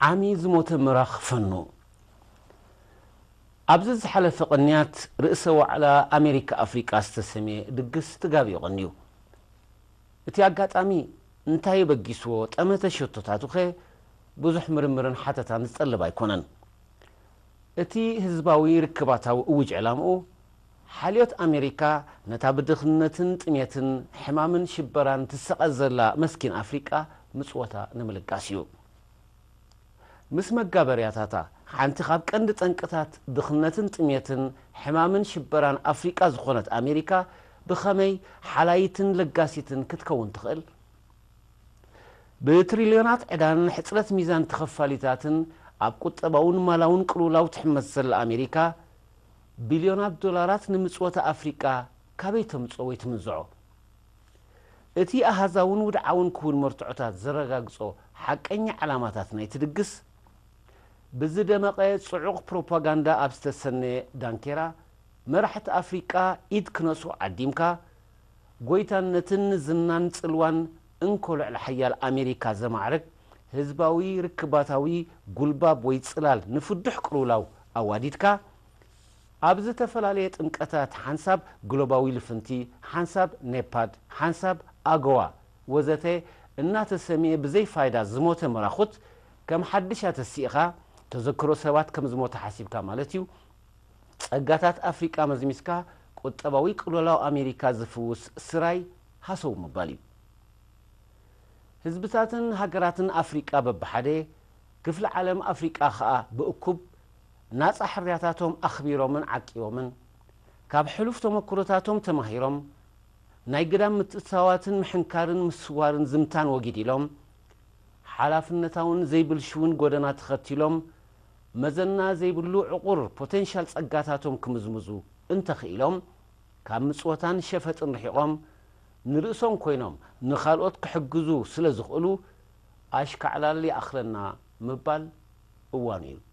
ዓሚ ዝሞተ ምራኽ ፈኑ። ኣብዚ ዝሓለፈ ቅንያት ርእሰ ዋዕላ ኣሜሪካ ኣፍሪቃ ዝተሰምየ ድግስ ትጋብዮ ቀንዩ። እቲ ኣጋጣሚ እንታይ በጊስዎ ጠመተ ሸቶታቱኸ ብዙሕ ምርምርን ሓተታን ዝጠልብ ኣይኮነን። እቲ ህዝባዊ ርክባታዊ እውጅ ዕላምኡ ሓልዮት ኣሜሪካ ነታ ብድኽነትን ጥሜትን ሕማምን ሽበራን ትሰቐ ዘላ መስኪን ኣፍሪቃ ምጽወታ ንምልጋስ እዩ። ምስ መጋበርያታታ ሓንቲ ካብ ቀንዲ ጠንቅታት ድኽነትን ጥሜትን ሕማምን ሽበራን ኣፍሪቃ ዝኾነት ኣሜሪካ ብኸመይ ሓላይትን ለጋሲትን ክትከውን ትኽእል? ብትሪልዮናት ዕዳን ሕጽረት ሚዛን ተኸፋሊታትን ኣብ ቁጠባውን ማላውን ቅልውላው ትሕመስ ዘላ ኣሜሪካ ቢልዮናት ዶላራት ንምጽወታ ኣፍሪቃ ካበይ ተምጽኦ ወይ ትምንዝዖ? እቲ ኣሃዛውን ውድዓውን ክውን መርትዖታት ዘረጋግጾ ሓቀኛ ዕላማታት ናይቲ ድግስ ብዝደመቐ ጽዑቕ ፕሮፓጋንዳ ኣብ ዝተሰነየ ዳንኬራ መራሕቲ ኣፍሪቃ ኢድ ክነስኡ ዓዲምካ ጎይታነትን ዝናን ጽልዋን እንኮ ልዕሊ ሓያል ኣሜሪካ ዘማዕርግ ህዝባዊ ርክባታዊ ጉልባብ ወይ ጽላል ንፍዱሕ ቅልውላው ኣዋዲድካ ኣብ ዝተፈላለየ ጥምቀታት ሓንሳብ ግሎባዊ ልፍንቲ ሓንሳብ ኔፓድ ሓንሳብ ኣጎዋ ወዘተ እናተሰምየ ብዘይ ፋይዳ ዝሞተ መራኹት ከም ሓድሽ ኣተሲእኻ ተዘክሮ ሰባት ከም ዝሞተ ሓሲብካ ማለት እዩ። ጸጋታት ኣፍሪቃ መዝሚዝካ ቁጠባዊ ቅልውላው ኣሜሪካ ዝፍውስ ስራይ ሃሰው ምባል እዩ። ህዝብታትን ሃገራትን ኣፍሪቃ በብሓደ ክፍሊ ዓለም ኣፍሪቃ ኸኣ ብእኩብ ናጻ ሕርያታቶም ኣኽቢሮምን ዓቂቦምን ካብ ሕሉፍ ተመክሮታቶም ተማሂሮም ናይ ግዳም ምትእትታዋትን ምሕንካርን ምስዋርን ዝምታን ወጊድ ኢሎም ሓላፍነታውን ዘይብልሽውን ጎደና ተኸቲሎም መዘና ዘይብሉ ዕቑር ፖቴንሻል ጸጋታቶም ክምዝምዙ እንተኽኢሎም ካብ ምጽወታን ሸፈጥን ርሒቖም ንርእሶም ኮይኖም ንኻልኦት ክሕግዙ ስለ ዝኽእሉ ኣሽካዕላል ይኣኽለና ምባል እዋኑ እዩ።